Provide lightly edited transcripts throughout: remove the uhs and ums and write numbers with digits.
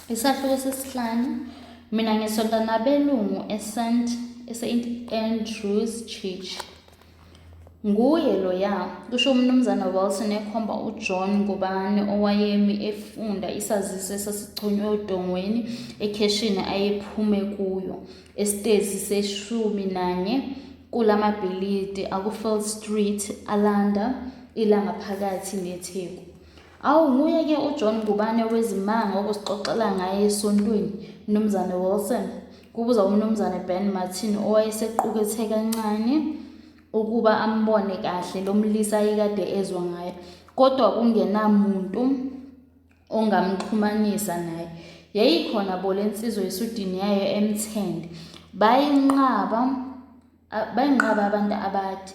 Isahluko sesihlanu. Mina ngisonta nabelungu eSt eSt Andrews Church. Nguye loya, kusho uMnumzane Wilson ekhomba uJohn Ngubane owayemi efunda isaziso esasichonywe odongweni ekheshini ayephume kuyo esitezi seshumi nanye kula mabhilidi akuField Street alanda ilanga phakathi neTheku. Awu nguye-ke uJohn Ngubane wezimanga okusixoxela ngaye esontweni, Mnumzane Wilson? Kubuza uMnumzane Ben Martin owayesequkethe kancane ukuba ambone kahle lo mlisa ayekade ezwa ngaye, kodwa kungenamuntu ongamxhumanisa naye. Yayikhona bo le nsizwa esudini yayo emthende. Bayinqaba Bayinqaba abantu abade.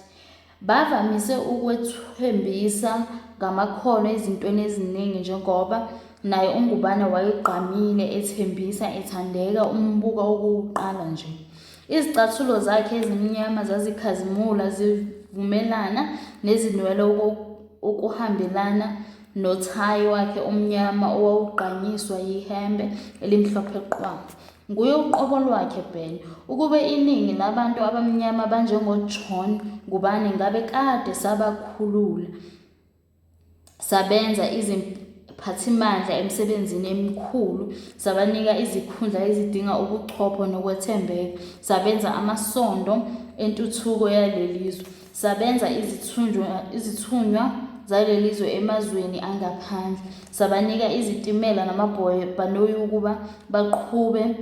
Bavamise ukwethembisa ngamakhono ezintweni eziningi njengoba naye uNgubane wayegqamile ethembisa ethandeka umbuka okokuqala nje. Izicathulo zakhe ezimnyama zazikhazimula zivumelana nezinwele okuhambelana nothayi wakhe omnyama owawugqanyiswa yihembe elimhlophe qwa. Nguye uqobo lwakhe Ben. Ukube iningi labantu abamnyama banjengoJohn Ngubane ngabe kade sabakhulula sabenza iziphathimandla emisebenzini emikhulu, sabanika izikhundla ezidinga ubuchopho nokwethembeka, sabenza amasondo entuthuko yaleli zwe, sabenza izithunywa zaleli zwe emazweni angaphandle, sabanika izitimela namabhanoyi ukuba baqhube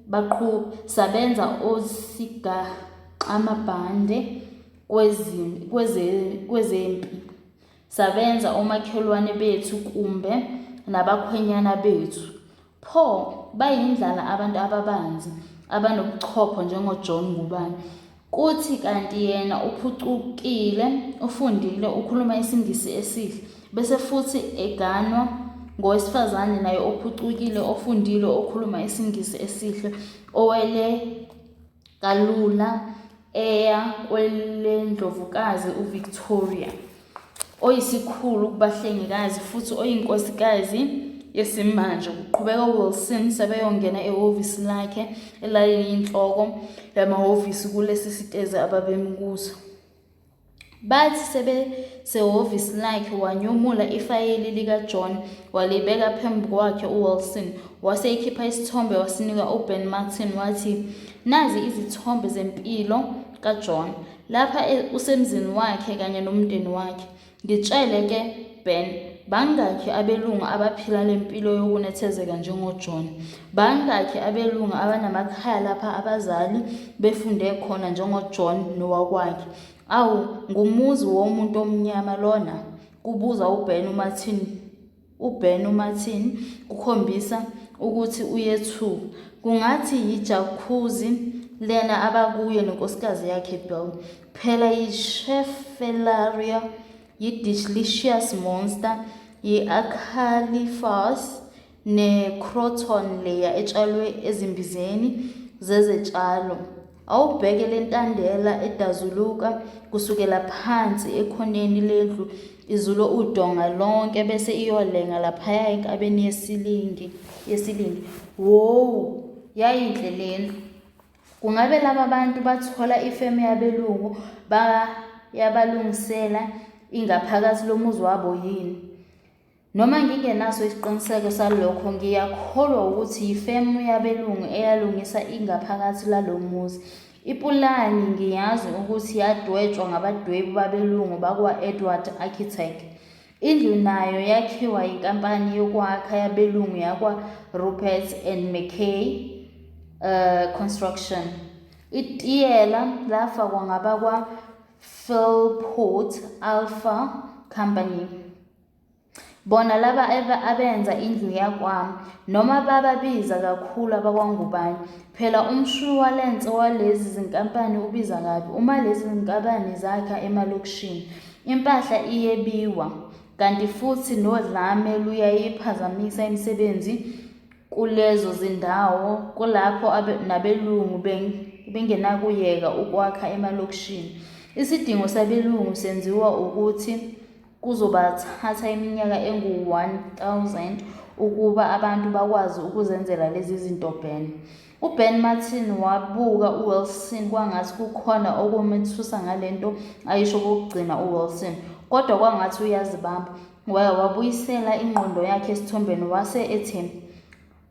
baqhube, sabenza osigaxamabhande kwezempi, sabenza omakhelwane bethu kumbe nabakhwenyana bethu. Pho bayindlala abantu ababanzi, abanobuchopho njengoJohn Ngubane. Kuthi kanti yena uphucukile, ufundile, ukhuluma isiNgisi esihle. Bese futhi eganwa ngowesifazane naye ophucukile, ofundile, okhuluma isiNgisi esihle, owele kalula eya kweleNdlovukazi uVictoria, oyisikhulu kubahlengikazi futhi oyinkosikazi yesimanje, kuqhubeka uWilson sebeyongena ehhovisi lakhe elaliyinhloko yamahhovisi kulesi sitezi ababemi kuso. Bathi sebesehhovisi lakhe wanyomula ifayili likaJohn walibeka phambi kwakhe uWilson wase ekhipha isithombe wasinika uBen Martin wathi, Nazi izithombe zempilo kaJohn. Lapha e, usemzini wakhe kanye nomndeni wakhe. Ngitshele ke Ben, bangakhi abelungu abaphila le mpilo yokunethezeka njengoJohn? Bangakhi abelungu abanamakhaya lapha abazali befunde khona njengoJohn nowakwakhe? Awu, ngumuzi womuntu omnyama lona? Kubuza uBen uMartin. UBen uMartin kukhombisa ukuthi uyethuka. Kungathi yi-jacuzzi lena abakuyo nenkosikazi yakhe Bill. Phela yi-Cheffelaria, yi-Delicious Monster, yi-Acalyphas ne-Croton leya etshalwe ezimbizeni zezitshalo. Awubheke le ntandela edazuluka kusukela phansi ekhoneni lendlu izule udonga lonke bese iyolenga laphaya enkabeni yesilingi yesilingi. Wowu, yayinhle le ndlu. Kungabe laba bantu bathola ifemu yabelungu bayabalungisela ingaphakathi lomuzi wabo yini? Noma ngingenaso isiqiniseko salokho ngiyakholwa wukuthi yifemu yabelungu eyalungisa ingaphakathi lalo muzi. Ipulani ngiyazi ukuthi yadwetshwa ngabadwebi babelungu bakwa-Edward Architect. Indlu nayo yakhiwa yinkampani yokwakha yabelungu yakwa-Rupert and McKay Construction. Itiyela lafakwa ngabakwa-Philpot Alpha Company. Bona laba abenza indlu yakwami noma bababiza kakhulu abakwaNgubane. Phela umshuwalense walezi zinkampani ubiza kabi uma lezi zinkampani zakha emalokishini. Impahla iyebiwa kanti futhi nodlame luyayiphazamisa imisebenzi kulezo zindawo kulapho nabelungu bengenakuyeka ukwakha emalokishini. Isidingo sabelungu senziwa ukuthi Kuzobathatha iminyaka engu-1000 ukuba abantu bakwazi ukuzenzela lezi zinto Ben. UBen Martin wabuka uWilson kwangathi kukhona okumethusa ngale nto ayisho okokugcina uWilson, kodwa kwangathi uyazibamba. Wabuyisela ingqondo yakhe esithombeni wase ethi,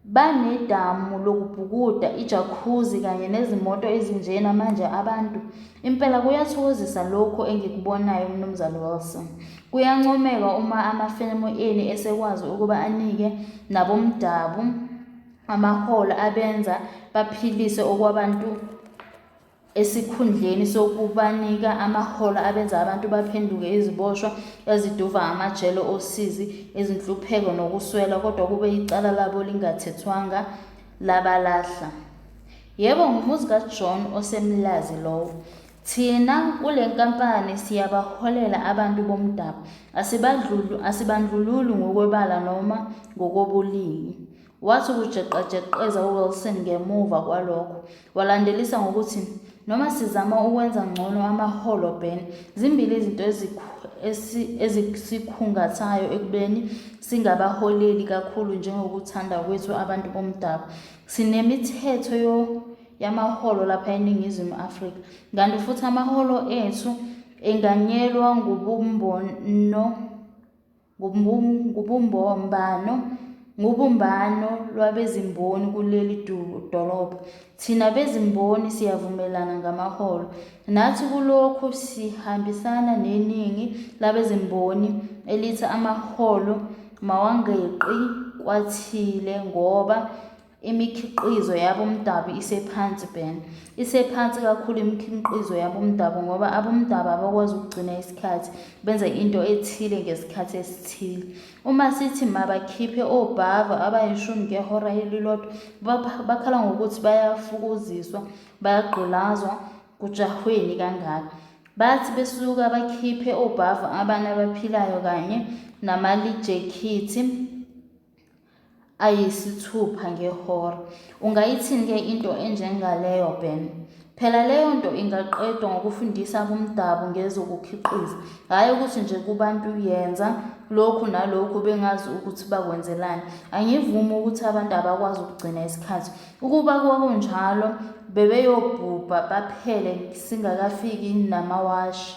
Banedamu lokubhukuda, i-jacuzzi kanye nezimoto ezinjena manje abantu. Impela kuyathokozisa lokhu engikubonayo Mnumzane Wilson. Kuyancomeka uma amafemu enu esekwazi ukuba anike nabomdabu amaholo abenza baphilise okwabantu esikhundleni sokubanika amaholo abenza abantu baphenduke iziboshwa eziduva amajele osizi, izinhlupheko nokuswela kodwa kube icala labo lingathethwanga labalahla. Yebo, ngumuzi kaJohn oseMlazi lowo. Thina kule nkampani siyabaholela abantu bomdabu, asibandlululi ngokwebala noma ngokobulili. Wathi ukujeqajeqeza uWilson ngemuva kwalokho, walandelisa ngokuthi, Noma sizama ukwenza ngcono amaholo Ben, zimbili izinto ezisikhungathayo ekubeni singabaholeli kakhulu njengokuthanda kwethu abantu bomdabu. Sinemithetho yamaholo lapha eNingizimu Afrika, kanti futhi amaholo ethu enganyelwa ngubumbono ngubumbombano ngubumbano lwabezimboni kuleli dolobha. Thina bezimboni siyavumelana ngamaholo. Nathi kulokhu sihambisana neningi labezimboni elithi amaholo mawangeqi kwathile ngoba Imikhiqizo yabomdabu isephansi Ben. Isephansi kakhulu imikhiqizo yabomdabu ngoba abomdabu abakwazi ukugcina isikhathi, benze into ethile ngesikhathi esithile. Uma sithi mabakhiphe obhavu abayishumi ngehora elilodwa, bakhala ngokuthi bayafukuziswa, bayagqilazwa, kujahweni kangaka. Bathi besuka bakhiphe obhavu abane abaphilayo kanye namalijekhithi ayisithupha ngehora. Ungayithini-ke into enjengaleyo, Ben? Phela leyo nto ingaqedwa ngokufundisa abomdabu ngezokukhiqiza, hhayi ukuthi nje kubantu yenza lokhu nalokhu bengazi ukuthi bakwenzelani. Angivumi ukuthi abantu abakwazi ukugcina isikhathi. Ukuba kwakunjalo bebeyobhubha baphele singakafiki namawashi.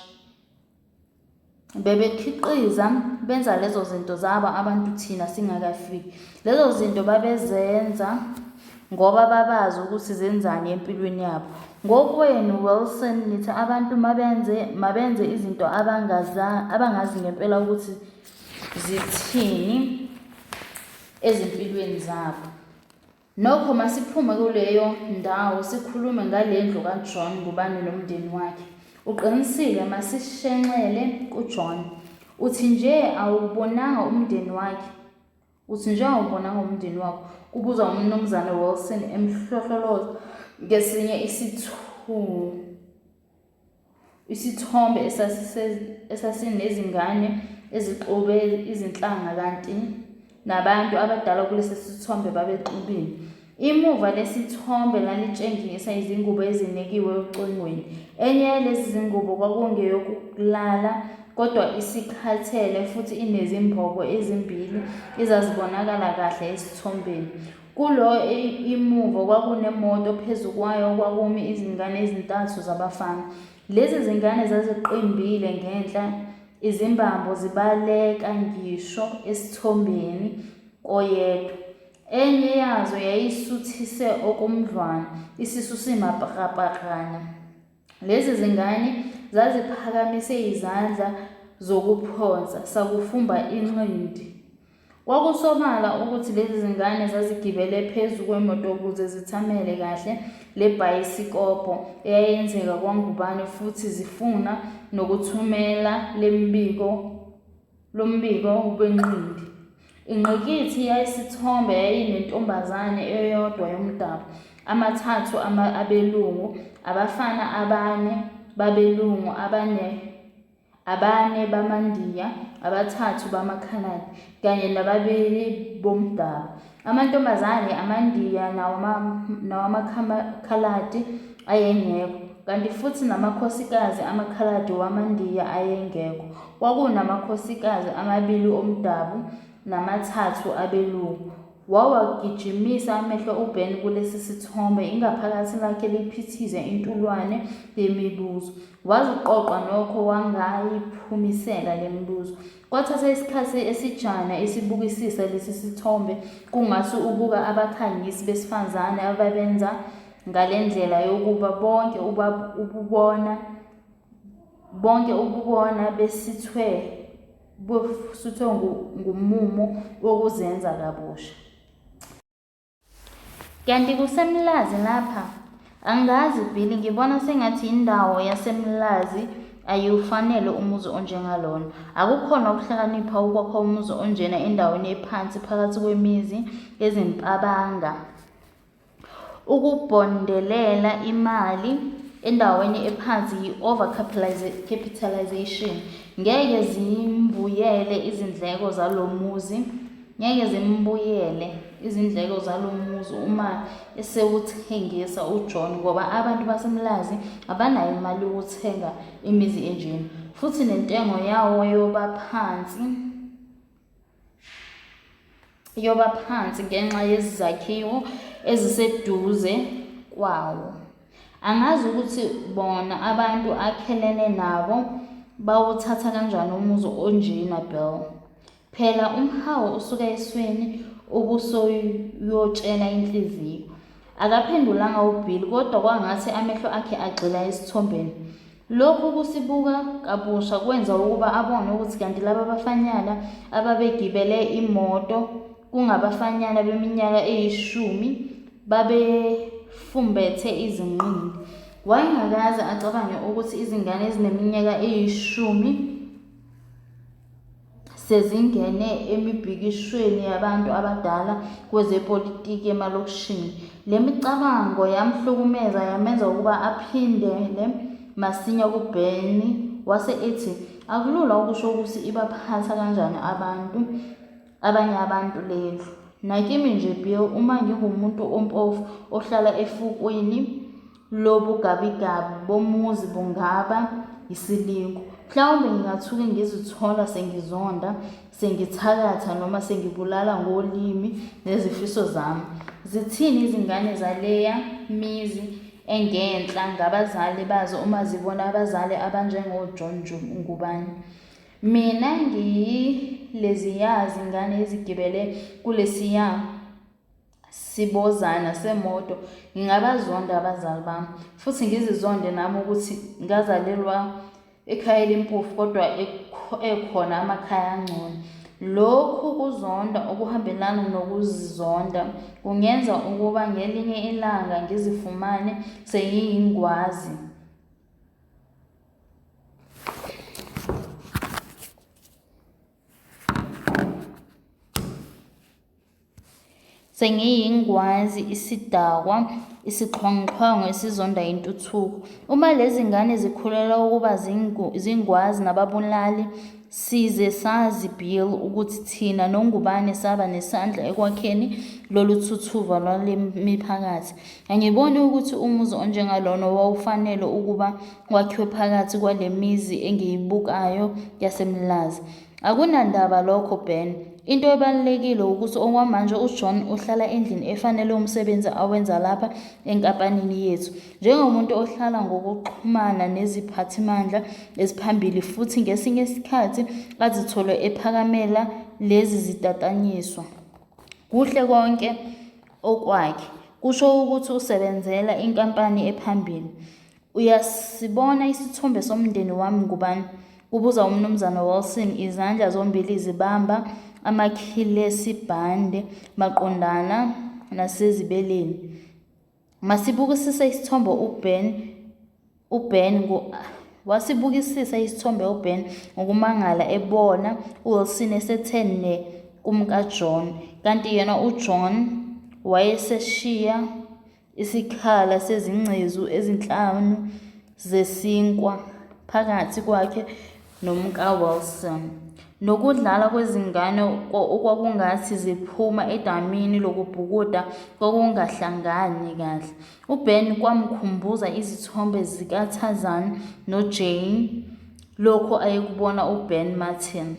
Bebekhiqiza benza lezo zinto zabo abantu thina singakafiki. Lezo zinto babezenza ngoba babazi ukuthi zenzani empilweni yabo. Ngokwenu Wilson nithi abantu mabenze mabenze izinto abangaza abangazi ngempela ukuthi zithini ezimpilweni zabo. Nokho masiphume kuleyo ndawo sikhulume ngale ndlu kaJohn Ngubane nomndeni wakhe. Uqinisile masishenxele kuJohn. Uthi nje awubonanga umndeni wakhe? Uthi nje awubonanga umndeni wakho? Kubuza uMnumzane Wilson emhlohloloza ngesinye isithu Isithombe esasinezingane ezixube izinhlanga kanti nabantu abadala kulesi sithombe babexubile. Imuva lesithombe lalitshengisa izingubo ezinekiwe ocingweni. Enye yalezi zingubo kwakungeyokulala kodwa isikhathele futhi inezimbobo ezimbili ezazibonakala kahle esithombeni. Kulo imuva kwakunemoto phezu kwayo kwakumi izingane ezintathu zabafana. Lezi zingane zaziqimbile ngenhla izimbambo zibaleka ngisho esithombeni koyedwa. Enye yazo yayisuthise okomdlwane, isisu simapakrapakana. Lezi zingane zaziphakamise izandla zokuphonsa sakufumba inqindi. Kwakusobala ukuthi lezi zingane zazigibele phezu kwemoto ukuze zithamele kahle le bhayisikobho eyayenzeka kwaNgubane futhi zifuna nokuthumela lo mbiko wenqindi. Ingqikithi yesithombe yayinentombazane eyodwa yomdabu, amathathu abelungu, abafana abane babelungu, abane bamaNdiya, abathathu bamaKhaladi kanye nababili bomdabu. Amantombazane amaNdiya nawamakhaladi ayengekho, kanti futhi namakhosikazi amaKhaladi wamaNdiya ayengekho. Kwakunamakhosikazi amabili omdabu, namathathu abelungu. Wawagijimisa amehlo uBen kulesi sithombe, ingaphakathi lakhe liphithiza intulwane yemibuzo. Waziqoqa nokho wangayiphumisela le mibuzo. Kwathatha isikhathi esijana esibukisisa lesi sithombe kungathi ubuka abakhangisi besifazane ababenza ngale ndlela yokuba bonke ububona bonke ububona besithwe busithwe ngumumo wokuzenza kabusha. Kanti kuseMlazi lapha? Angazi Billy, ngibona sengathi indawo yaseMlazi ayiwufanele umuzi onjengalona. Akukhona ukuhlakanipha ukwakha umuzi onjena endaweni ephansi phakathi kwemizi yezimpabanga. Ukubhondelela imali endaweni ephansi yi-over capitalisation. Ngeke zimbuyele izindleko zalo muzi ngeke zimbuyele izindleko zalo muzi uma esewuthengisa uJohn ngoba abantu baseMlazi abanayo imali yokuthenga imizi enjena futhi nentengo yawo yoba phansi. Iyoba phansi ngenxa yezakhiwo eziseduze kwawo. Angazi ukuthi bona abantu akhelene nabo bawuthatha kanjani umuzi onjena Bill. Phela umhawu usuka esweni ubusuyotshela inhliziyo. Akaphendulanga uBill kodwa kwangathi amehlo akhe agxila esithombeni. Lokhu kusibuka kabusha kwenza ukuba abone ukuthi kanti laba bafanyana ababegibele imoto kungabafanyana beminyaka eyishumi babefumbethe izinqindi. Wayengakaze acabange ukuthi izingane ezineminyaka eyishumi Sezingene emibhikishweni yabantu abadala kwezepolitiki emalokishini. Le micabango yamhlukumeza yamenza ukuba aphindele masinya kuBernie wase ethi, Akulula ukusho ukuthi ibaphatha kanjani abantu abanye abantu le ndlu. Nakimi nje Bill, uma ngingumuntu ompofu ohlala efukwini Lobu gabigabi bomuzi bungaba yisilingo. Mhlawumbe ngingathuke ngizithola sengizonda, sengithakatha noma sengibulala ngolimi nezifiso zami. Zithini izingane zaleya mizi engenhla ngabazali bazo uma zibona abazali abanjengoJohn Ngubane? Mina ngiyileziya zingane ezigibele kulesiya sibozana semoto ngingabazonda abazali bami futhi ngizizonde nami ukuthi ngazalelwa ekhaya elimpofu kodwa ekhona amakhaya angcono. Lokhu kuzonda okuhambelana nokuzizonda kungenza ukuba ngelinye ilanga ngizifumane sengiyingwazi. Sengiyingwazi, isidakwa, isixhwanguxhwangu esizonda intuthuko. Uma lezi ngane zikhulelwa ukuba zingwazi nababulali, size sazi Bill ukuthi thina noNgubane saba nesandla ekwakheni lolu thuthuva lwale miphakathi. Angiboni ukuthi umuzi onjengalona wawufanele ukuba wakhiwe phakathi kwale mizi engiyibukayo yaseMlazi. Akunandaba lokho, Ben. Into ebalulekile wukuthi okwamanje uJohn uhlala endlini efanele umsebenzi awenza lapha enkampanini yethu. Njengomuntu ohlala ngokuxhumana neziphathimandla eziphambili futhi ngesinye isikhathi azithole ephakamela lezi zitatanyiswa. Kuhle konke okwakhe. Kusho ukuthi usebenzela inkampani ephambili. Uyasibona isithombe somndeni wami ngubani? Kubuza uMnumzane Wilson izandla zombili zibamba amakhilesibhande maqondana nasezibeleni. Masibukisise isithombe uBen uBen wasibukisisa isithombe uBen ngokumangala ebona uWilson esethe ne kumkaJohn kanti yena uJohn wayeseshiya isikhala sezingcezu ezinhlanu zesinkwa phakathi kwakhe nomkaWilson. Nokudlala kwezingane okwakungathi ziphuma edamini lokubhukuda kwakungahlangani kahle. UBen kwamkhumbuza izithombe zikaTarzan noJane lokhu ayekubona uBen Martin.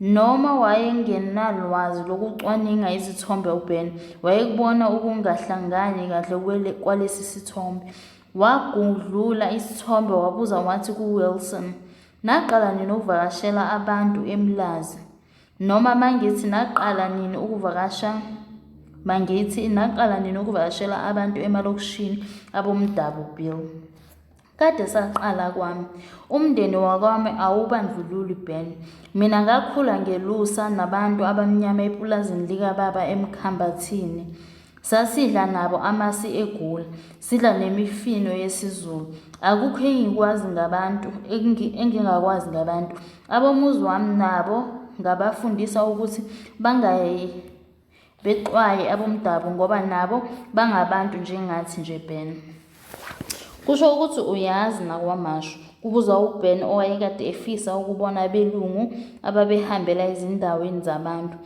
Noma wayengenalwazi lokucwaninga izithombe uBen, wayekubona ukungahlangani kahle kwalesi sithombe. Wagudlula isithombe wabuza wathi kuWilson, Naqala nini ukuvakashela abantu eMlazi? Noma mangithi naqala nini ukuvakasha mangithi naqala nini ukuvakashela abantu emalokishini abomdabu Bill? Kade saqala kwami. Umndeni wakwami awubandlululi Ben. Mina ngakhula ngelusa nabantu abamnyama epulazini likababa eMkhambathini. Sasidla nabo amasi egula, sidla nemifino yesiZulu. Akukho engikwazi ngabantu engingakwazi ngabantu. Abomuzi wami nabo ngabafundisa ukuthi bangayi bexwaye abomdabu ngoba nabo bangabantu njengathi nje Ben. Kusho ukuthi uyazi nakwaMashu, kubuza uBen owayekade efisa ukubona abelungu ababehambela ezindaweni zabantu.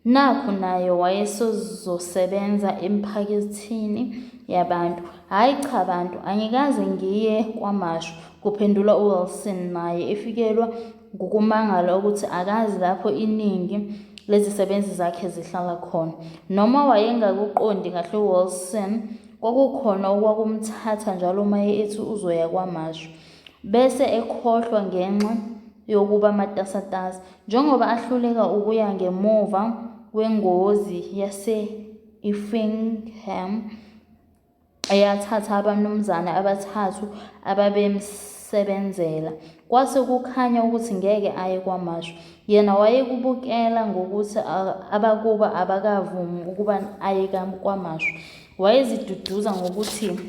Nakhu naye wayesezosebenza emphakathini yabantu. Hhayi cha bantu, angikaze ngiye kwaMashu, kuphendula uWilson naye efikelwa ngukumangala ukuthi akazi lapho iningi lezisebenzi zakhe zihlala khona. Noma wayengakuqondi kahle uWilson, kwakukhona okwakumthatha njalo uma ethi uzoya kwaMashu, bese ekhohlwa ngenxa yokuba matasatasa. Njengoba ahluleka ukuya ngemuva kwengozi yase-Effingham eyathatha abanumzane abathathu ababemsebenzela, kwase kukhanya ukuthi ngeke aye KwaMashu. Yena wayekubukela ngokuthi abakubo abakavumi ukuba aye KwaMashu. Wayeziduduza ngokuthi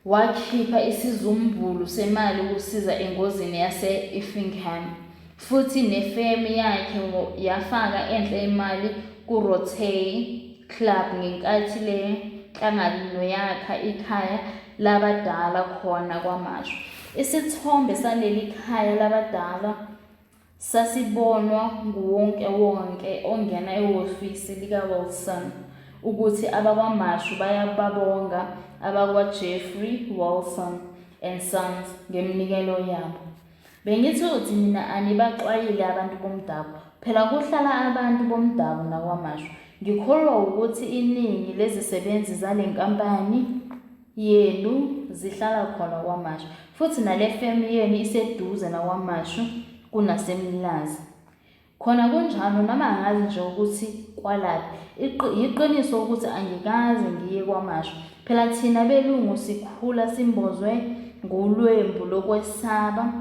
Wakhipha isizumbulu semali ukusiza engozini yase-Effingham, futhi nefemu yakhe yafaka enhle imali kuRotary Club ngenkathi le nhlangano yakha ikhaya labadala khona KwaMashu. Isithombe saleli khaya labadala Sasibonwa nguwonkewonke ongena ehhovisi likaWilson ukuthi abakwaMashu bayababonga abakwaJeffrey Wilson and Sons ngeminikelo yabo. Bengithi uthi nina anibaxwayile abantu bomdabu, phela kuhlala abantu bomdabu nakwaMashu. Ngikholwa wukuthi iningi lezisebenzi zale nkampani yenu zihlala khona KwaMashu futhi nale femu yenu iseduze nakwaMashu kunaseMlazi. Khona kunjalo nami angazi nje ukuthi kwalaphi. Yiqiniso ukuthi angikaze ngiye KwaMashu. Phela thina belungu sikhula simbozwe ngulwembu lokwesaba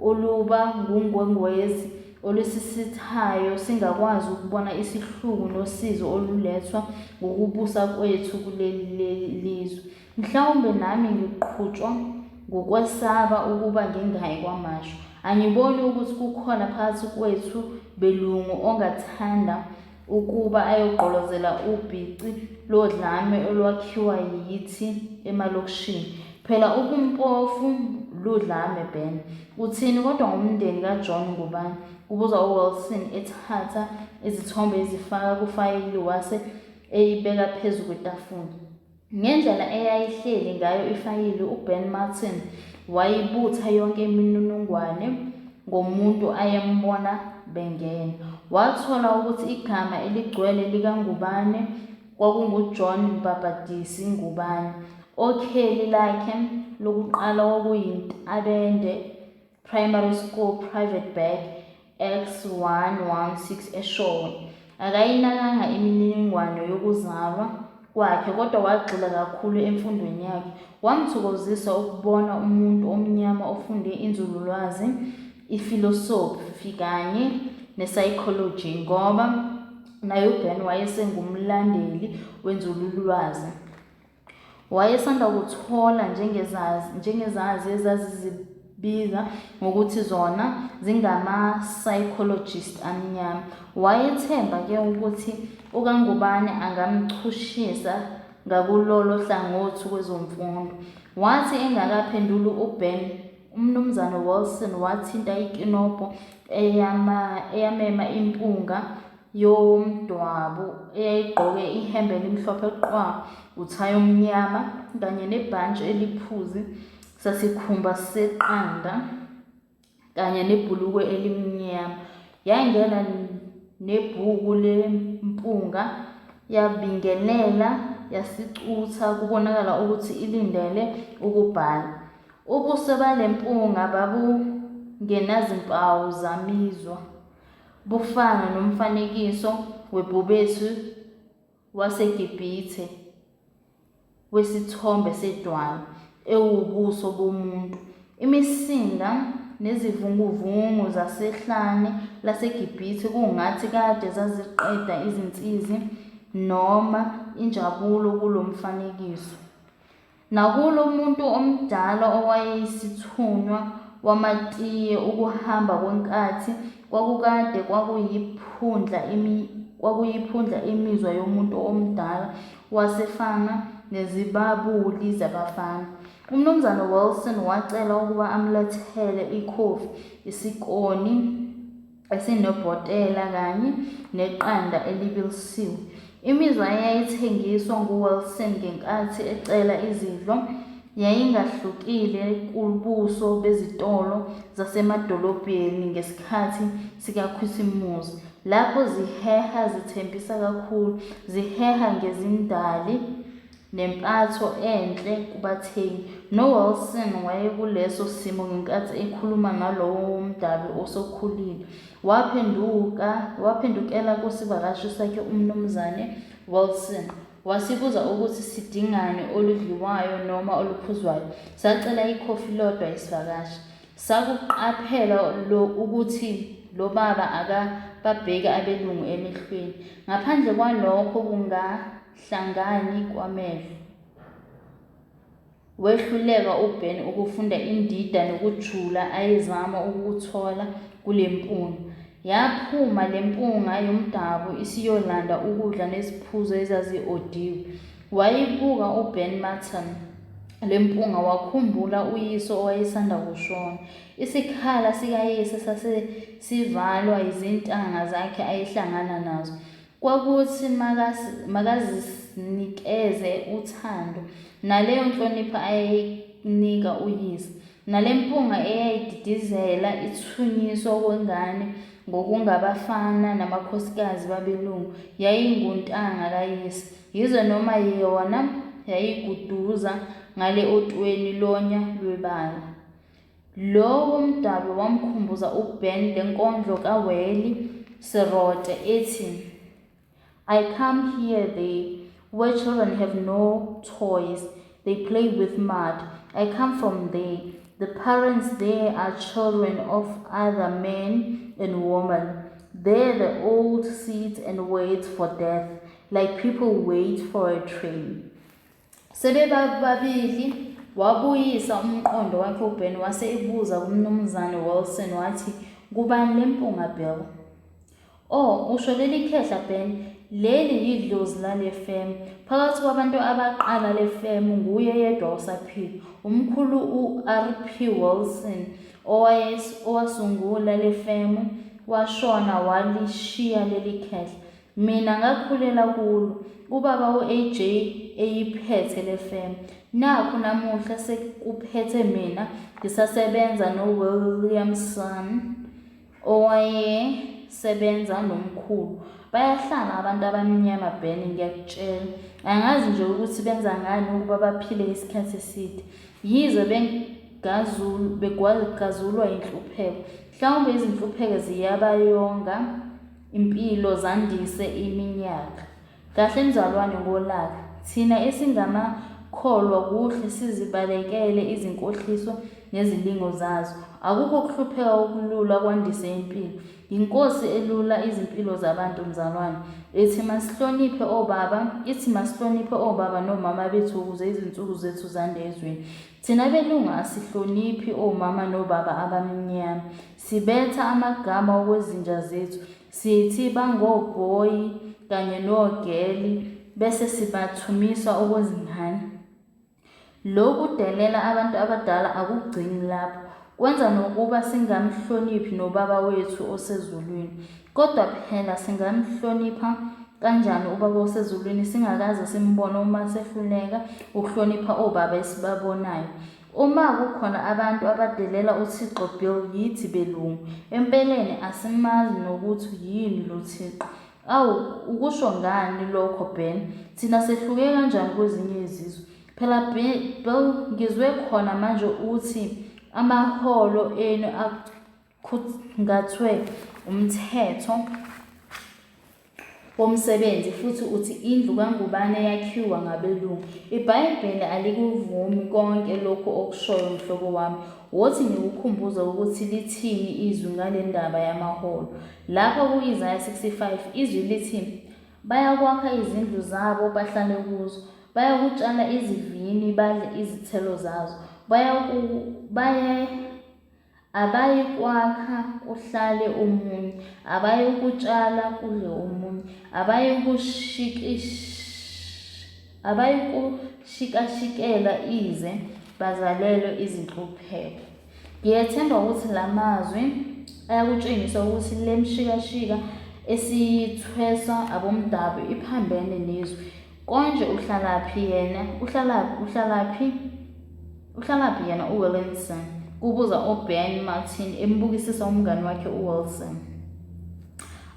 oluba ngungwengwezi olusisithayo singakwazi ukubona isihluku nosizi olulethwa ngukubusa kwethu kuleli lizwe. Mhlawumbe nami ngiqhutshwa ngukwesaba ukuba ngingayi KwaMashu. Angiboni ukuthi kukhona phakathi kwethu belungu ongathanda ukuba ayogqolozela ubhici lodlame olwakhiwa yithi emalokishini. Phela ubumpofu ludlame, Ben. Uthini kodwa ngomndeni kaJohn Ngubane? Kubuza uWilson ethatha izithombe ezifaka kufayili wase eyibeka phezu kwetafula. Ngendlela eyayihleli ngayo ifayili uBen Martin wayibutha yonke imininingwane ngomuntu ayembona bengena. Wathola ukuthi igama eligcwele likaNgubane kwakunguJohn Mbhabhadisi Ngubane, okheli lakhe lokuqala kwakuyiNtabende Primary School Private Bag X116 eShowe. Akayinakanga imininingwane yokuzalwa kwakhe kodwa wagxila kakhulu emfundweni yakhe. Kwamthokozisa ukubona umuntu omnyama ofunde inzululwazi, ifilosofi kanye ne-psychology ngoba naye uBen wayesengumlandeli wenzululwazi. Wayesanda kuthola njengezazi njengezazi ezazizibiza ngokuthi zona zingama-psychologist amnyama. Wayethemba-ke ukuthi uKaNgubane angamchushisa ngakulolo hlangothi kwezemfundo. Wathi engakaphenduli uBen, uMnumzane Wilson wathinta ikinobho eyamema impunga yomdwabu eyayigqoke ihembe elimhlophe qwa, uthayi omnyama kanye nebhantshi eliphuzi sasikhumba seqanda. kanye nebhulukwe elimnyama. Yangena nebhuku lempunga yabingelela yasicutha kubonakala ukuthi ilindele ukubhala. Ubuso bale mpunga babungenazimpawu zamizwa, bufana nomfanekiso webhubesi waseGibhithe wesithombe sedwala, ewubuso bomuntu. Imisinga nezivunguvungu zasehlane laseGibhithe kungathi kade zaziqeda izinsizi noma injabulo kulo mfanekiso. Nakulo muntu omdala owayeyisithunywa wamatiye ukuhamba kwenkathi kwakukade kwakuyiphundla imizwa yomuntu omdala wasefana nezibabuli zabafana. UMnumzane Wilson wacela ukuba amlethele ikhofi, isikoni esinobhotela kanye neqanda elibilisiwe. Imizwa eyayithengiswa nguWilson ngenkathi ecela izidlo yayingahlukile kubuso bezitolo zasemadolobheni ngesikhathi sikaKhisimusi, lapho ziheha zithembisa kakhulu, ziheha ngezindali nempatho enhle kubathengi. NoWilson wayekuleso simo ngenkathi ekhuluma nalowo womdabu osekhulile. Waphenduka waphendukela kusivakashi sakhe uMnumzane Wilson wasibuza ukuthi sidingani oludliwayo noma oluphuzwayo. Sacela ikhofi lodwa isivakashi. Sakuqaphela lo ukuthi lo baba akababheki abelungu emehlweni. Ngaphandle kwalokho kungahlangani kwamehlo. Wehluleka uBen ukufunda indida nokujula ayezama ukukuthola kule mpunga. Yaphuma le mpunga yomdabu isiyolanda ukudla neziphuzo ezazi-odiwe. Wayibuka uBen Martin le mpunga wakhumbula uyise owayesanda kushona. Isikhala sikayise sase sivalwa yizintanga zakhe ayehlangana nazo. Kwakuthi makazinikeze uthando naleyo nhlonipho ayeyinika uyise. Nale mpunga eyayididizela ithunyiswa okwengane ngokungabafana namakhosikazi babelungu yayinguntanga kayise. Yize noma yona yayiguduza ngale otweni lonya lwebala. Lo womdabu wamkhumbuza uBen le nkondlo kaWally Serote ethi, I come here there, where children have no toys, they play with mud. I come from there. The parents there are children of other men and women. There the old sit and wait for death, like people wait for a train. Sebebabili wabuyisa umqondo wakhe uBen wase ebuza kuMnumzane Wilson wathi, Ngubani le mpunga Bill? Oh, usho leli khehla Ben, leli yidlozi lale femu. Phakathi kwabantu abaqala le femu nguye yedwa osaphila. Umkhulu u-RP Wilson owasungula le femu washona walishiya leli khehla. Mina ngakhulela kulo, ubaba u-AJ eyiphethe le femu. Nakhu namuhla sekuphethe mina ngisasebenza noWilliamson owayesebenza nomkhulu. Bayahlala abantu abamnyama Ben ngiyakutshela. Angazi nje ukuthi benza ngani ukuba baphile isikhathi eside. Yize begazulwa yinhlupheko. Mhlawumbe izinhlupheko ziyabayonga impilo zandise iminyaka. Kahle mzalwane ngolaka. Thina esingamakholwa kuhle sizibalekele izinkohliso nezilingo zazo. Akukho kuhlupheka okulula kwandise impilo. YiNkosi elula izimpilo zabantu mzalwane. Ithi masihloniphe obaba, ithi masihloniphe obaba nomama bethu ukuze izinsuku zethu zande ezweni. Thina belungu asihloniphi omama nobaba abamnyama. Sibetha amagama okwezinja zethu, sithi bangobhoyi kanye nogeli bese sibathumisa okwezingane. Lokhu kudelela abantu abadala akugcini lapho, kwenza nokuba singamhloniphi noBaba wethu osezulwini. Kodwa phela singamhlonipha kanjani uBaba osezulwini singakaze simbone uma sehluleka ukuhlonipha obaba esibabonayo? Uma kukhona abantu abadelela uThixo Bill yithi belungu. Empeleni asimazi nokuthi yini lo Thixo. Awu, ukusho ngani lokho Ben? Thina sehluke kanjani kwezinye izizwe? Phela Bill ngizwe khona manje uthi amaholo enu akhungathwe umthetho womsebenzi futhi uthi indlu kaNgubane yakhiwa ngabelungu. IBhayibheli alikuvumi konke lokhu okushoyo mhlobo wami. Wothi ngikukhumbuze ukuthi lithini izwi ngale ndaba yamaholo. Lapha ku-Isaya 65 izwi lithi bayakwakha izindlu zabo bahlale kuzo, bayakutshala izivini badle izithelo zazo, bayaku, Abayikwakha kuhlale omunye, abayikutshala kudle omunye, abayikushikashikela ize, bazalelwe izinhlupheko. Ngiyethemba ukuthi la mazwi ayakutshengisa ukuthi le mshikashika esiyithweswa abomdabu iphambene nezwi. Konje uhlalaphi yena? Uhlalaphi? Uhlalaphi? Uhlalaphi yena uWilliamson? Kubuza uBen Martin embukisisa umngani wakhe uWilson.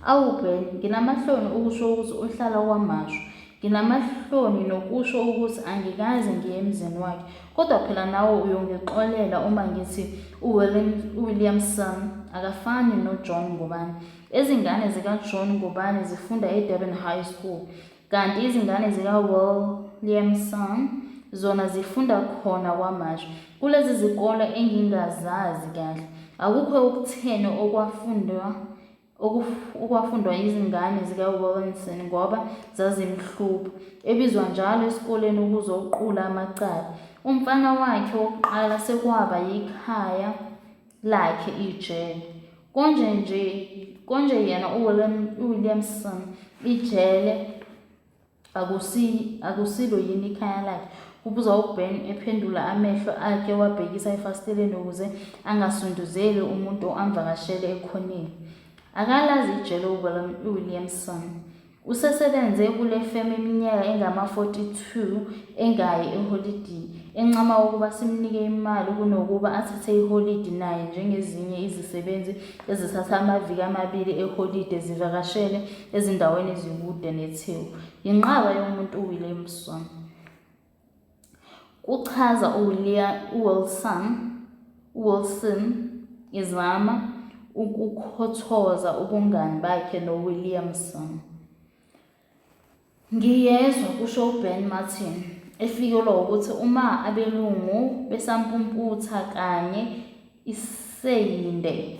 Awu Ben, nginamahloni ukusho ukuthi uhlala kwaMashu. Nginamahloni nokusho ukuthi angikaze ngiye emzini wakhe. Kodwa phela nawe uyongixolela uma ngithi uWilliamson akafani noJohn Ngubane. Izingane zikaJohn Ngubane zifunda eDurban High School. Kanti izingane zikaWilliamson zona zifunda khona KwaMashu, kulezi zikole engingazazi kahle. Akukho okutheni okwafundwa okwafundwa yizingane zikaWilliamson ngoba zazimhlupha. Ebizwa njalo esikoleni ukuzoqula amacala. Umfana wakhe wokuqala sekwaba yikhaya lakhe ijele. Konje nje konje yena uWilliamson ijele akusi akusilo yini ikhaya lakhe? Kubuza uBen ephendula amehlo akhe wabhekisa efasiteleni ukuze angasunduzeli umuntu amvakashele ekhoneni. Akalazi ijele uWilliamson. Usesebenze kule femu iminyaka engama-42 engayi eholidini, encama ukuba simnike imali kunokuba athathe iholidi naye njengezinye izisebenzi ezithatha amaviki amabili eholide zivakashele ezindaweni ezikude neTheku. Yinqaba yomuntu uWilliamson. Kuchaza uWilson, uWilson ezama ukukhothoza ubungani bakhe noWilliamson. Ngiyezwa, kusho uBen Martin, efikelwa ukuthi uma abelungu besampumputha kanye Iseyinde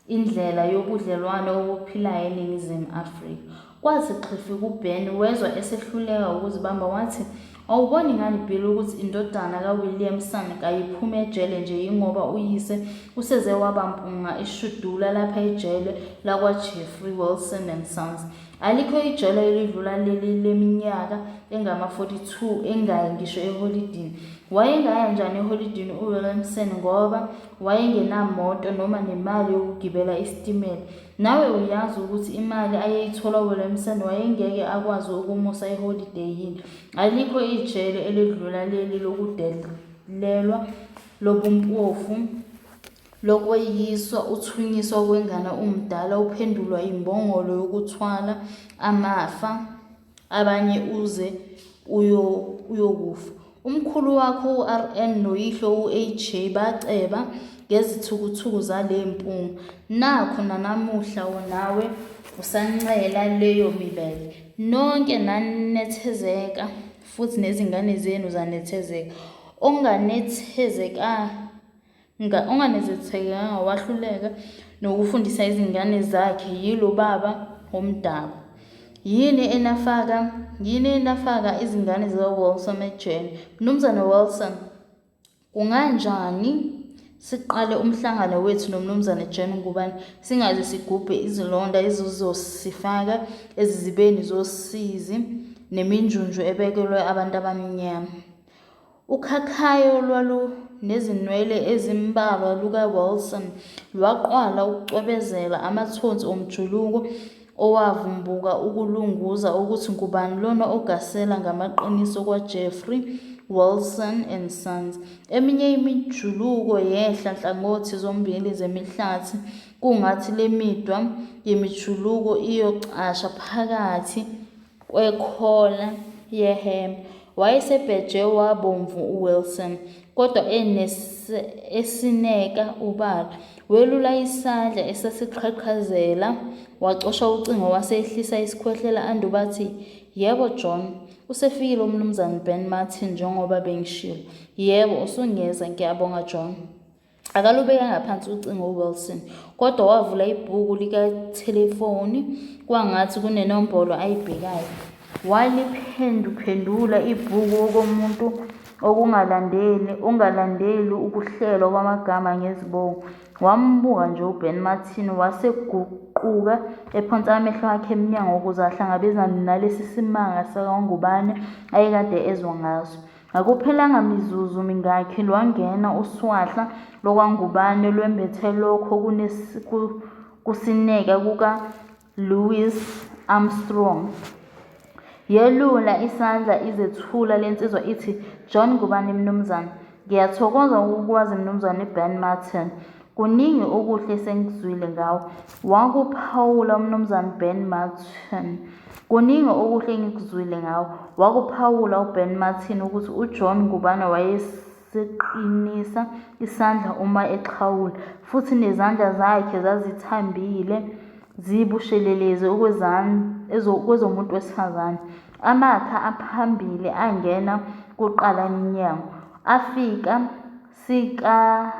indlela yobudlelwano obuphilayo eNingizimu Afrika. Kwathi xhifi kuBen, wezwa esehluleka ukuzibamba wathi, Awuboni ngani Bill ukuthi indodana kaWilliamson kayiphumi ejele nje yingoba uyise useze waba mpunga eshudula lapha ejele lakwaJeffrey Wilson and Sons. Alikho ijele elidlula leli leminyaka engama-42 engayi ngisho eholidini. Wayengaya njani eholidini uWilliamson ngoba wayengenamoto noma nemali yokugibela isitimela? Nawe uyazi ukuthi imali ayeyithola uWilliamson wayengeke akwazi ukumusa eholideyini. Alikho ijele elidlula leli lokudelelwa, lobumpofu. Lokweyiswa uthunyiswa kwengane umdala uphendulwa imbongolo yokuthwala amafa abanye uze uyokufa. Umkhulu wakho uRN noyihlo uAJ baceba ngezithukuthuku zale mpunga. Nakhu nanamuhla nawe usancela leyo mibele. Nonke nanethezeka futhi nezingane zenu zanethezeka. Onganethezeka Onganezethekanga wahluleka nokufundisa izingane zakhe yilo baba womdabu. Yini enafaka yini enafaka izingane zikaWilson ejele? Mnumzane Wilson, kunganjani siqale umhlangano wethu noMnumzane Jan Ngubane singaze sigubhe izilonda ezizosifaka ezizibeni zosizi neminjunju ebekelwe abantu abamnyama. Ukhakhayi olwalunezinwele ezimbalwa lukaWilson lwaqala ukucwebezela, amathonsi omjuluko owavumbuka ukulunguza ukuthi ngubani lona ogasela ngamaqiniso kwaJeffrey Wilson and Sons. Eminye imijuluko yehla nhlangothi zombili zemihlathi kungathi lemidwa yemijuluko iyocasha phakathi kwekhola yehembe. Wayesebheje wabomvu uWilson, kodwa esineka ubala. Welula isandla esasiqhaqhazela wacosha ucingo wase ehlisa isikhwehlela anduba athi, Yebo, John. Usefikile uMnumzane Ben Martin njengoba bengishilo. Yebo, usungeza. Ngiyabonga, John. Akalubekanga phansi ucingo uWilson, kodwa wavula ibhuku likathelefoni kwangathi kunenombolo ayibhekayo. Waliphenduphendula ibhuku okomuntu okungalandeli ongalandeli ukuhlelwa kwamagama ngezibongo. Wambuka nje uBen Martin waseguquka ephonsa amehlo akhe emnyango ukuze ahlangabezane nalesi simanga sakwaNgubane ayekade ezwa ngaso. Akuphelanga mizuzu mingakhi lwangena uswahla lwakwaNgubane lwembethe lokho kusineka kuka-Louis Armstrong. Yelula isandla izethula le nsizwa ithi, John Ngubane mnumzane. Ngiyathokoza ukukwazi mnumzane Ben Martin. Kuningi okuhle esengikuzwile ngawe. Wakuphawula uMnumzane Ben Martin. Kuningi okuhle engikuzwile ngawe. Wakuphawula uBen Martin ukuthi uJohn Ngubane wayeseqinisa isandla uma exhawula, futhi nezandla zakhe zazithambile zibushelelezi okwezomuntu wesifazane. Amakha aphambili angena kuqala emnyango. Afika sika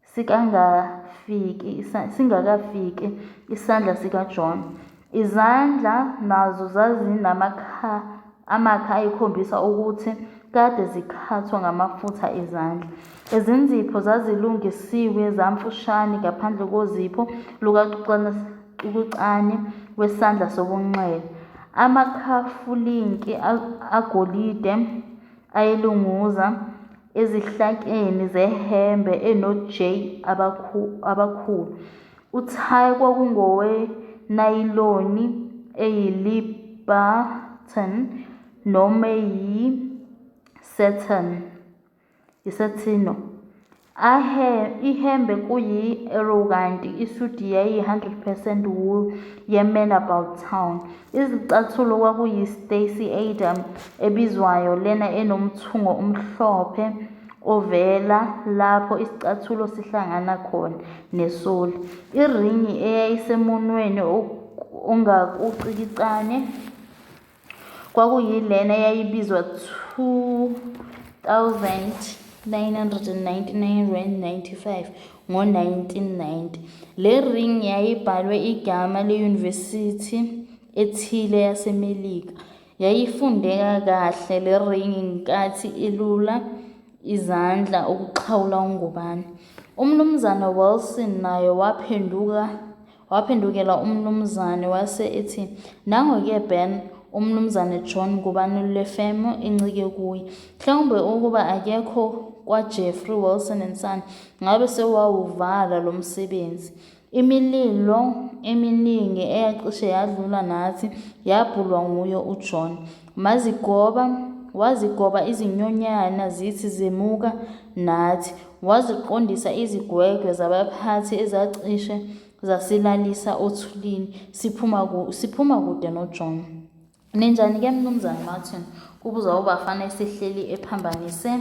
sikangafiki singakafiki isandla sikaJohn. Izandla nazo zazinamakha amakha ayekhombisa ukuthi kade zikhathwa ngamafutha ezandla. Izinzipho zazilungisiwe zamfushane ngaphandle kozipho lukacukucane wesandla sobunxele. Amakhafulinki agolide ayelunguza ezihlakeni zehembe eno-J abakhulu. Uthayi kwakungowenayiloni eyi-Liberton noma eyi-satin. Ihembe kuyi-Arrow kanti isudi yayiyi-100 percent wool ye-Man About Town. Izicathulo kwakuyi-Stacy Adam ebizwayo lena enomthungo omhlophe ovela lapho isicathulo sihlangana khona nesoli. Iringi eyayisemunweni ongakucikicane kwakuyilena eyayibizwa R2 999,95 ngo-1990. Le ring yayibhalwe igama leyunivesithi ethile yaseMelika. Yayifundeka kahle le ring ngenkathi elula izandla ukuxhawula uNgubane. UMnumzane Wilson naye waphenduka Waphendukela umnumzane wase ethi, Nango-ke Ben, uMnumzane John Ngubane le femu incike kuye. Mhlawumbe ukuba akekho kwaJeffrey Wilson and Son, ngabe sewawuvala lo msebenzi. Imililo eminingi eyacishe yadlula nathi yabhulwa nguye uJohn. Mazigoba, wazigoba izinyonyana zithi zemuka nathi. Waziqondisa izigwegwe zabaphathi ezacishe zasilalisa othulini siphuma ku, siphuma kude noJohn. Ninjani ke Mnumzane Martin? Kubuza uBafana esehleli ephambanise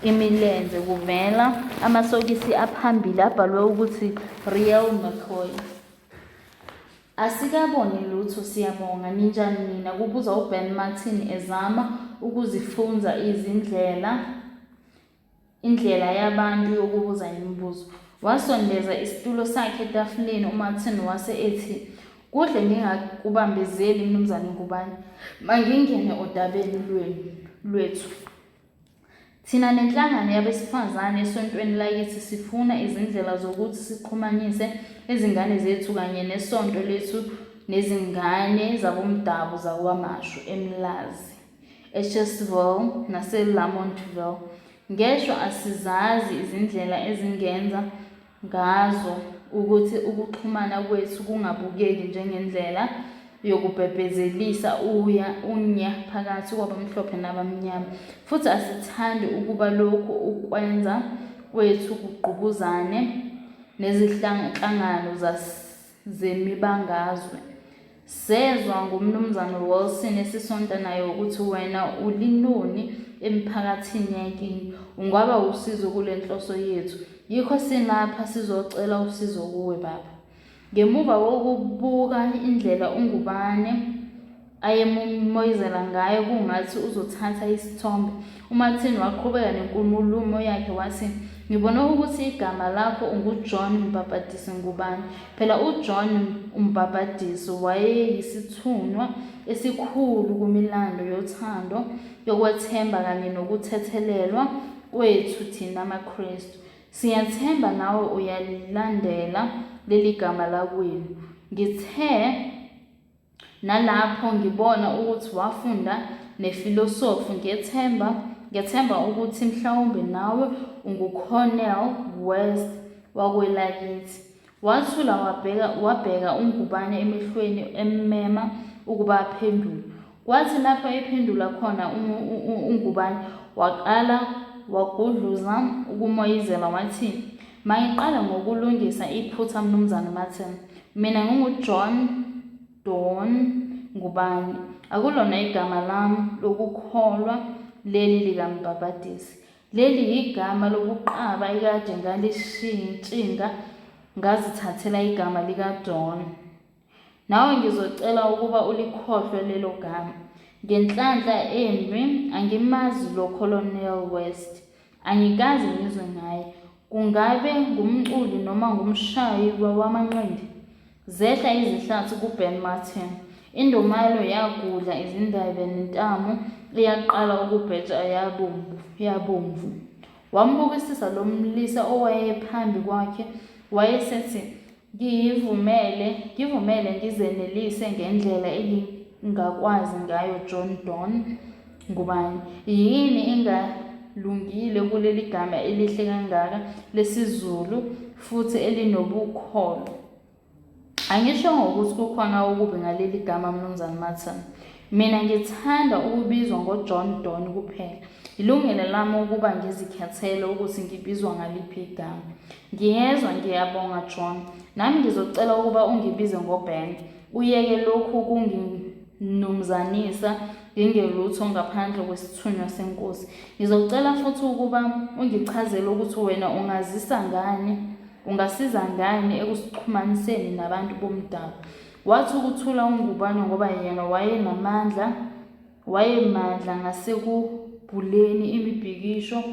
imilenze kuvela amasokisi aphambili abhalwe ukuthi Real McCoy. Asikaboni lutho siyabonga, ninjani nina? Kubuza uBen Martin ezama ukuzifunza izindlela indlela yabantu yokubuza imibuzo. Wasondeza isitulo sakhe etafuleni uMartin wase ethi, Kuhle ngingakubambezeli Mnumzane Ngubane, mangingene odabeni lwenu lwethu. Thina nenhlangano yabesifazane esontweni lakithi sifuna izindlela zokuthi sixhumanise izingane zethu kanye nesonto lethu nezingane zabomdabu zaKwaMashu, eMlazi, eChesterville naseLamontville. Ngeshwa asizazi izindlela ezingenza. ngazo ukuthi ukuxhumana kwethu kungabukeki njengendlela yokubhebhezelisa unya phakathi kwabamhlophe nabamnyama. Futhi asithandi ukuba lokhu ukwenza kwethu kungqubuzane nezinhlangano zemibangazwe. Sezwa ngoMnumzane Wilson esisonta naye ukuthi wena ulinoni emiphakathini yakini, ungaba wusizo kule nhloso yethu. Yikho silapha sizocela usizo kuwe baba. Ngemuva kokubuka indlela uNgubane ayemoyizela ngayo kungathi uzothatha isithombe, uMartin waqhubeka nenkulumo yakhe wathi, Ngibona ukuthi igama lakho unguJohn Mbhabhadisi Ngubane. Phela uJohn uMbhabhadisi wayeyisithunywa esikhulu kumilando yothando, yokwethemba kanye nokuthethelelwa kwethu thina maKrestu. Siyathemba nawe uyalilandela leli gama lakwenu. Ngithe nalapho ngibona ukuthi wafunda nefilosofi ngethemba ngethemba ukuthi mhlawumbe nawe unguCornel West wakwelakithi. Wathula wabheka wabheka uNgubane emehlweni emmema ukuba aphendule. Kwathi lapho ephendula khona uNgubane waqala wagudluza ukumoyizela wathi, Mangiqale ngokulungisa iphutha Mnumzane Martin. Mina nginguJohn Don Ngubane. Akulona igama lami lokukholwa leli likaMbhabhadisi. Leli yigama lobuqaba ekade ngalishintshinga ngazithathela igama likaDon. Nawe ngizocela ukuba ulikhohlwe lelo gama. Ngenhlanhla embi angimazi lo Colonel West. Angikaze ngizwe ngaye. Kungabe ngumculi noma ngumshayi wamanqindi? Zehla izihlathi kuBen Martin. Indumalo yagudla izindebe nentamo eyaqala ukubheja yabomvu. Wambukisisa lo mlisa owayephambi kwakhe wayesethi, Ngivumele, ngivumele ngizenelise ngendlela engingakwazi ngayo John Don Ngubane. Yini engalungile kuleli gama elihle kangaka lesiZulu futhi elinobukholo? Angishongo ukuthi kukhona okubi ngaleli gama Mnumzane Martin. Mina ngithanda ukubizwa ngoJohn Don kuphela. Ilungelo lami ukuba ngizikhethele ukuthi ngibizwa ngaliphi igama. Ngiyezwa, ngiyabonga John. Nami ngizocela ukuba ungibize ngoBen. Uyeke lokhu kunginumzanisa ngingelutho ngaphandle kwesithunywa senkosi. Ngizocela futhi ukuba ungichazele ukuthi wena ungazisa ngani, ungasiza ngani ekusixhumaniseni nabantu bomdabu. Wathi ukuthula uNgubane ngoba yena wayenamandla wayemandla ngasekubhuleni imibhikisho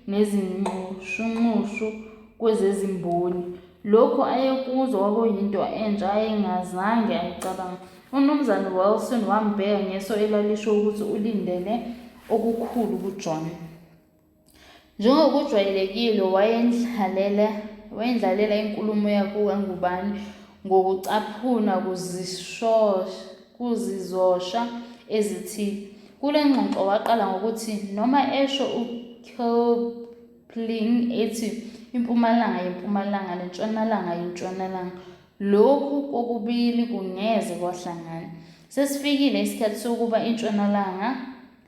nezinxushunxushu kwezezimboni. Lokhu ayekuzwa kwakuyinto entsha ayengazange ayicabange. UMnumzane Wilson wambheka ngeso elalisho ukuthi ulindele okukhulu kuJohn. Njengokujwayelekile wayendlalela wayendlalela inkulumo yakhe kaNgubane ngokucaphuna kuzizosha ezithile. Kule ngxoxo waqala ngokuthi noma esho uKipling ethi impumalanga yimpumalanga nentshonalanga yintshonalanga, lokhu kokubili kungeze kwahlangana. Sesifikile isikhathi sokuba intshonalanga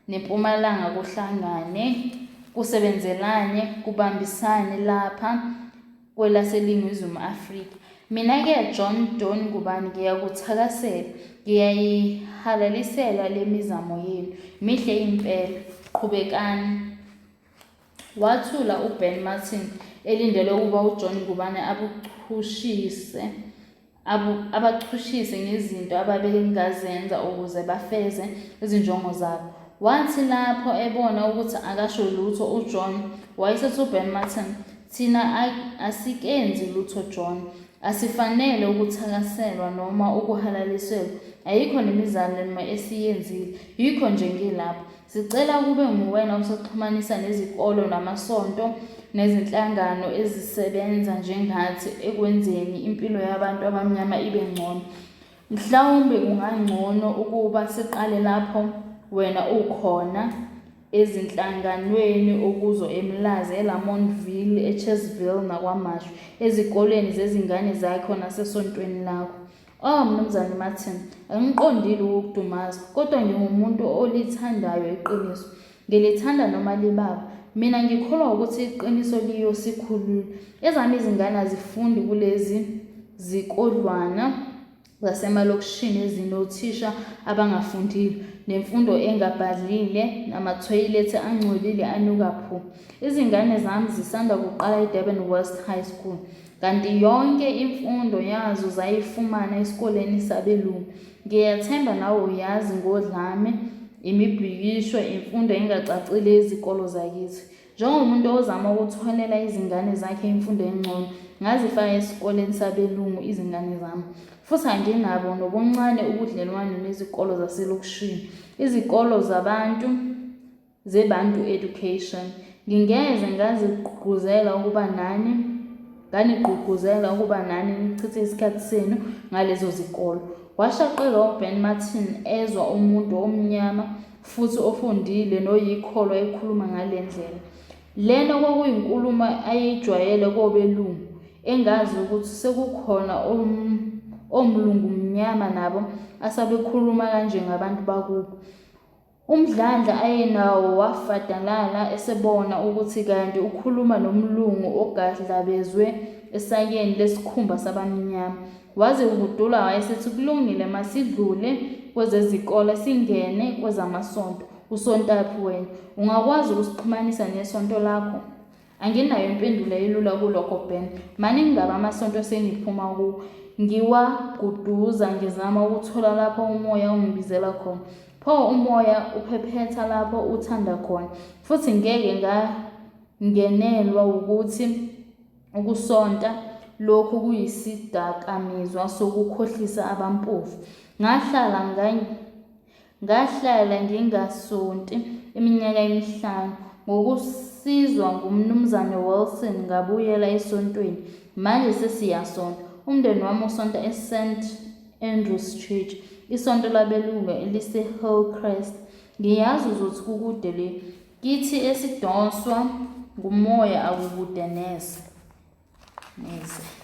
nempumalanga kuhlangane, kusebenzelane, kubambisane lapha kwelaseNingizimu Afrika. Mina-ke John Don Ngubane ngiyakuthakasela, ngiyayihalalisela le mizamo yenu. Mihle impela, qhubekani. Wathula uBen Martin elindele ukuba uJohn Ngubane abuchushise abachushise ngezinto ababengazenza ukuze bafeze izinjongo zabo. Wathi lapho ebona ukuthi akasho lutho uJohn, wayesethi uBen Martin, Thina asikenzi lutho John. Asifanele ukuthakaselwa noma ukuhalaliselwa. Ayikho nemizamo esiyenzile. Yikho nje ngilapha. Sicela kube nguwena osixhumanisa nezikolo namasonto nezinhlangano ezisebenza njengathi ekwenzeni impilo yabantu abamnyama ibe ngcono. Mhlawumbe kungangcono ukuba siqale lapho wena ukhona. Ezinhlanganweni okuzo eMlazi, eLamontville, eChesville naKwaMashu, ezikoleni zezingane zakho nasesontweni lakho. Oh, Mnumzane Martin, angiqondile ukukudumaza, kodwa ngingumuntu olithandayo iqiniso. Ngilithanda noma libaba. Mina ngikholwa ukuthi iqiniso liyosikhulula. Ezami izingane azifundi kulezi zikodlwana zasemalokishini ezinothisha abangafundile, nemfundo engabhadlile, namathoyilethi angcolile anuka phu. Izingane zami zisanda kuqala eDurban West High School, kanti yonke imfundo yazo zayifumana esikoleni sabelungu. Ngiyathemba nawe uyazi ngodlame, imibhikisho, imfundo engacacile yezikolo zakithi. Njengomuntu ozama ukutholela izingane zakhe imfundo engcono, ngazifaka esikoleni sabelungu izingane zami. Futhi anginabo nobuncane ubudlelwano nezikolo zaselokishini, izikolo zabantu zeBantu Education. Ngingeze ngazigqugquzela ukuba nani nganigqugquzela ukuba nani nichithe isikhathi senu ngalezo zikolo. Washaqeka uBen Martin ezwa umuntu omnyama futhi ofundile noyikholwa ekhuluma ngale ndlela. Lena kwakuyinkulumo ayeyijwayele kobelungu, engazi ukuthi sekukhona omlungumnyama nabo asebekhuluma kanje ngabantu bakubo. Umdlandla ayenawo wafadalala esebona ukuthi kanti ukhuluma nomlungu ogadlabezwe esakeni lesikhumba sabamnyama. Wazihudula wayesethi kulungile masidlule kwezezikole singene kwezamasonto. Usontaphi wena? Ungakwazi ukusixhumanisa nesonto lakho? Anginayo impendulo elula kulokho Ben. Maningi kabi amasonto esengiphuma kuwo. Ngiwaguduza ngizama ukuthola lapho umoya ungibizela khona. Pho umoya uphephetha lapho uthanda khona. Futhi ngeke ngangenelwa wukuthi ukusonta lokhu kuyisidakamizwa sokukhohlisa abampofu. Ngahlala Ngahlala ngingasonti iminyaka emihlanu. Ngokusizwa nguMnumzane Wilson ngabuyela esontweni. Manje sesiyasonta. Umndeni wami usonta eSt Andrew's Church, isonto labelungu eliseHillcrest. Ngiyazi uzothi kukude le. Kithi esidonswa ngumoya akukude neze. Neze.